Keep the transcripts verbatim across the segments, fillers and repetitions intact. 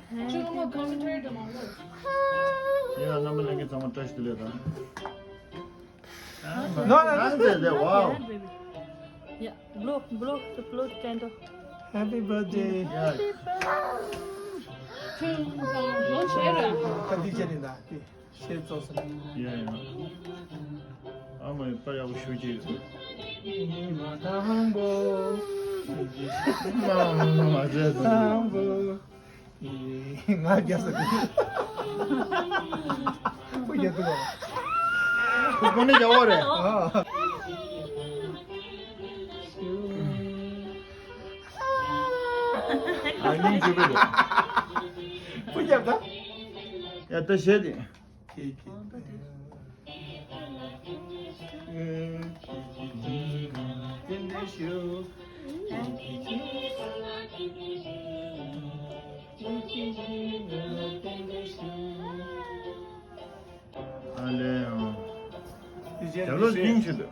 ཁྱོད་རང་ལ་concentrate་གནང་རོགས། ཡ་རྣམ་པ་ལྷན་རྒྱས་ཚང་མ་བཀྲ་ཤིས་བདེ་ལེགས་དང་། No, no, no. Happy birthday, wow. Yeah, blow, blow, the blow the candle. Happy birthday. Yeah. ཁྱོད་ལོ་ཆེ་ར། ཁ་འདི་བྱས་ནས་ད་འདི་ཤེས་ཙོག་སོང་། ཡ་ཡ། ཨ་མ་ཡི་པ་ཡག་པོ་ཞུ་གི། ཉི་མ་དང་པོ། མ་མ་མ་རེད། དང་པོ། ང་རྒྱབ་ས་དེ། ཁོ་རྒྱབ་ཐུབ་པ། ཁོ་ཁོ་ནས་རྒྱབ་པ་རེད། ཨ། ཨ་ནི་ཅི་བེད། ཁོ་རྒྱབ་ད། ཡ་ད་བཤད་དེ། ཁྱེད་ཀྱིས། ཨ་ལས་ཡང་། རྒྱབ་ལོགས་སྙིང་རྗེ་འདུག་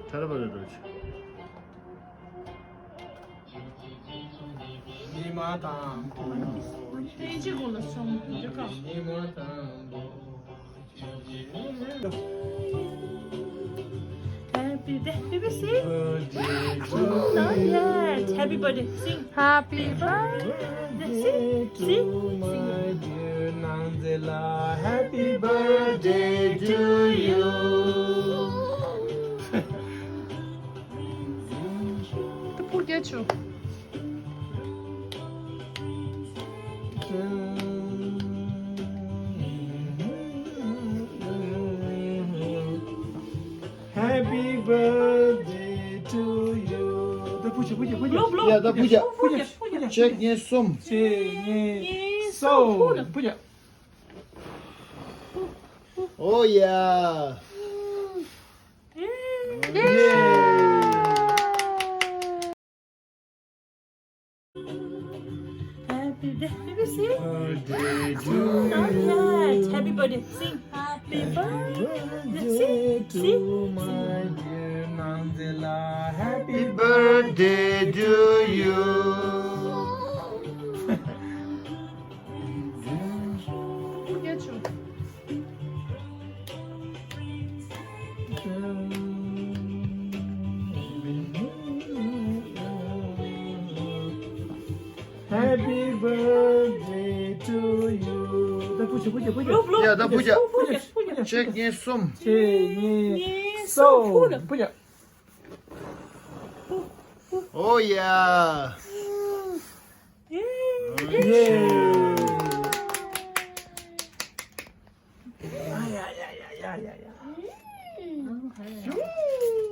ཁྲ་ར་བ་རེ་འགྲོ་ཆེ། ཉི་མ་དང་པོ། ཉི་མ་དང་པོ། Happy birthday, baby, sing. Not yet. Happy birthday, sing. Happy birthday to my dear Nangzela. Happy birthday to you. ད་ཕུར་རྒྱག་ཆོག Happy birthday to you. ད་ཕུར་རྒྱག་ཕུར་རྒྱག་ཕུར་རྒྱག་ཡ་ད་ཕུར་རྒྱག་ཕུར་རྒྱག་ཕུར་རྒྱག་གཅིག་གཉིས་གསུམ། གཅིག་གཉིས་གསུམ། ཕུར་རྒྱག་ཕུར་རྒྱག Oh yeah. Happy day, baby, sing. Birthday to you. Not yet. Happy birthday, sing. Happy birthday, sing, to sing. My dear Nangzela. Happy birthday to you. Get you. Happy birthday to you. ད་ཕུར་རྒྱག་ཕུར་རྒྱག་ཕུར་རྒྱག་ཡ་ད་ཕུར་རྒྱག་ཕུར་རྒྱག་ཕུར་རྒྱག་གཅིག་གཉིས་གསུམ། གཅིག་གཉིས་གསུམ། ཕུར་རྒྱག་ཕུར་རྒྱག Oh yeah.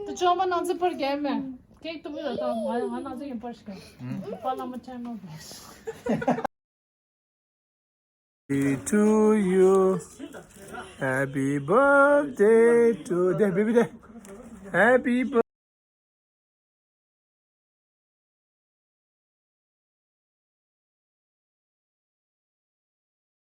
ད་ཅོག་མ་ནང་ཚེ་ཕར་རྒྱབ་མེད། ཀེག་ཏུ་བུ་ད་ང་ང་ནང་ཚེ་ཡིན་པར་ཤི་ག་པ་ལ་མ་ཆ་ནོ་བས། To you. Happy birthday to the baby. Happy birthday.